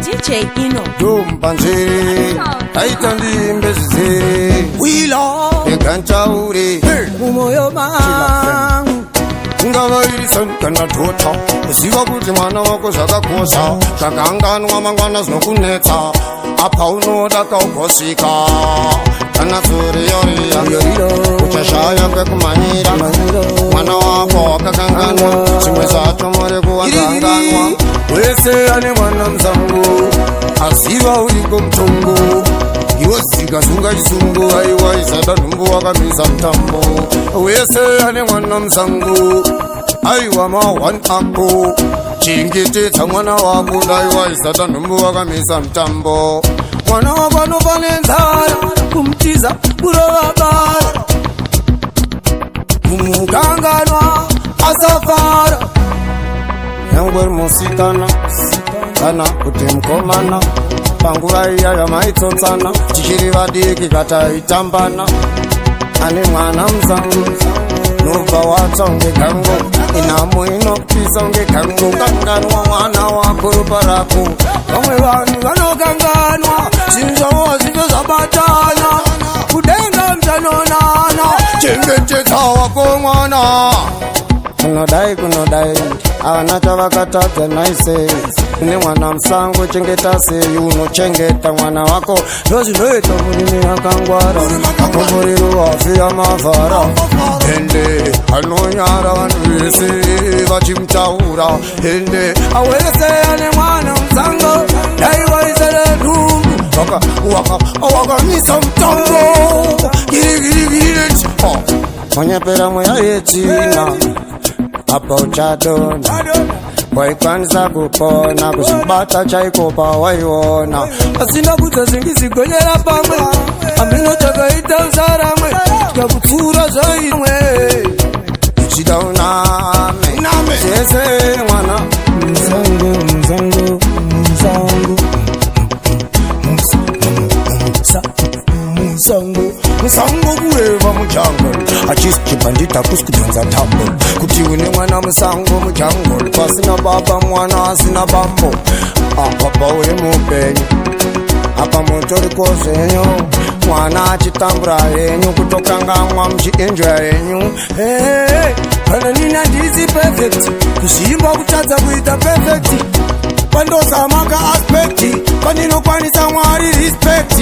DJ Ino. Ndompanzvere aita ndiimbe zvizere. Wila. Rega ntaure Mumoyo mangu. Ungava iri son kana daughter, kuziva kuti mwana wako zvakakosha. Zvakanganwa mangwana zvinokunetsa, apa unoda kaugosvika kana zuriyoriya, uchashaya kwekumhanyira. Mwana wako wakakanganwa, zvimwe zvacho muri kuwanzanganwa. Wese ane mwana musango aziva uriko mutongo. Iwe zika sunga chisungo, aiwa, isada nhumbu wakamisa mutambo. Wese ane mwana musango, aiwa, mahwani ako, chengetedza mwana wako. Daiwa isada nhumbu wakamisa mutambo. Mwana wako anofa nenzara, kumutiza kurova bara, kumukanganwa asafara. Nyangwe uri musikana kana kuti mukomana, panguva iya yamaitsotsana tichiri vadiki kataitambana, ane mwana musango nobva watsva unge gango, inhamo inopisa unge gango. Kanganwa mwana wako, ropa rako. Vamwe vanhu vanokanganwa zvinhu zvavo hazvife zvabatana, kudenga muchanonana. Chengetedza wako mwana. Kunodai kunodai havana chavakatadza naisei. Une mwana musango, chengeta sei unochengeta mwana wako? Ndozvinoita murimi akangwara, makomborero afiya mavhara, ende anonyara vanhu vese vachimutaura, ende Awese ane mwana musango, dai waisere nhumbu wakamisa mutambo girigirigiri. Monyepera mweya yetsvina, apa uchadonha. Waikwanisa kupona kuzvibata chaiko pawaiona. Asina kudza zingizigonyera pamwe, hameno chakaita usaramwe, tikakutsura zvaimwe. Uchida uname zvese mwana. Musango, musango, musango, musango, Musango kureva mujungle, achisi chibhandita kusi kudhonza tambo. Kuti une mwana musango, mujungle, pasina baba, mwana asina bambo, apa uri mupenyu, apa mutoriko zvenyu, mwana achitambura henyu, kutokangamwa muchienjoya henyu. Hey, kana nini handisi perfect, kuzvimba kutadza kuita perfect, pandozama kaaspect pandinokwanisa. Mwari, respect.